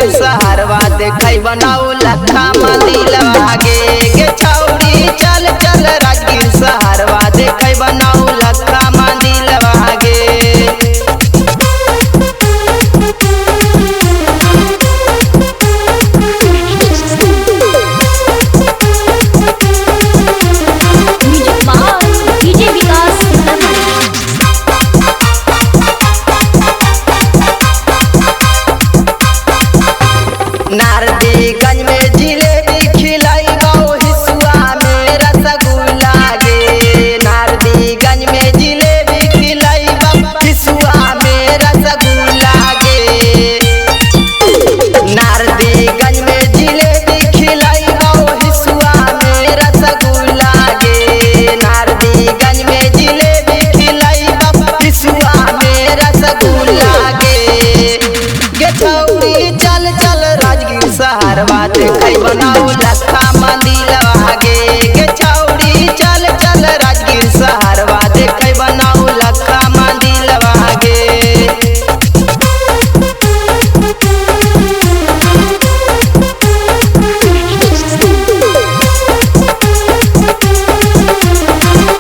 राजगीर शहरवा देखै बनाऊ लखा मंदिलवा गे। गे छौड़ी चल चल राजगीर शहरवा देखै बनाऊ लखा मंदिलवा गे। Music by DJ Vikas Sitamarhi. Nardiganj में जिलेबी खिलाइबो हिसुआ में रसगुल्ला गे। नारदीगंज में जिलेबी खिलाइबो हिसुआ में रसगुल्ला गे। नारदीगंज में जिलेबी खिलाइबो हिसुआ में रसगुल्ला गे। नारदीगंज में जिलेबी खिलाइबो हिसुआ में रसगुल्ला गे। गे छौड़ी चल चल राजगीर शहरवा देखै बनाऊ लखा मंदिलवा गे। गे छौड़ी चल चल राजगीर शहरवा देखै बनाऊ लखा मंदिलवा गे।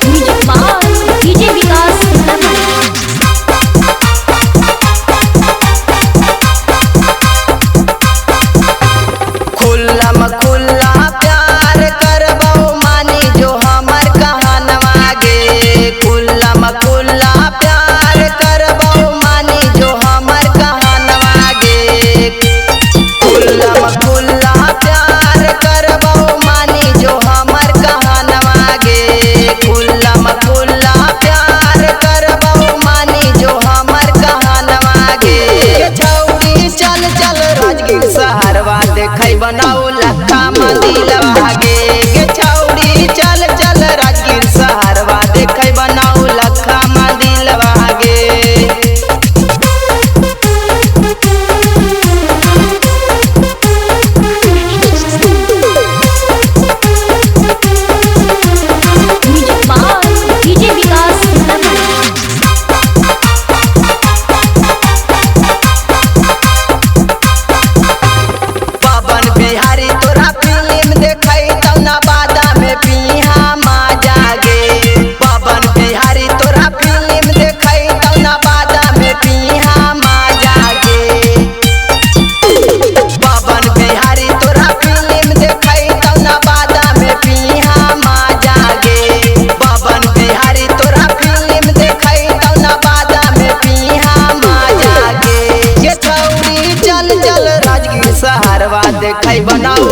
Music by DJ Vikas Sitamarhi. खुल्लम खुल्ला प्यार करबो मानी जो हमर कहनवा गे। खुल्लम खुल्ला प्यार करबो मानी जो हमर कहनवा गे। खुल्लम खुल्ला प्यार करबो मानी जो हमर कहनवा गे। खुल्लम खुल्ला प्यार करबो मानी जो हमर कहनवा गे। छौड़ी चल चल राजगीर शहरवा देखै बनाऊ लखा मंदिलवा गे। गे छौड़ी चल चल राजगीर शहरवा देखै बनाऊ लखा मंदिलवा गे। Music by DJ Vikas Sitamarhi. Pawan Bihari तोरा फिल्म देखै तौ नवादा में पीहा मजा गे। पवन बिहारी तोरा फिल्म देखै तौ नवादा में पीहा मजा गे। पवन बिहारी तोरा फिल्म देखै तौ नवादा में पीहा मजा गे। पवन बिहारी तोरा फिल्म देखै तौ नवादा में पीहा मजा गे। गे छौड़ी चल चल राजगीर शहरवा देखै बनाऊ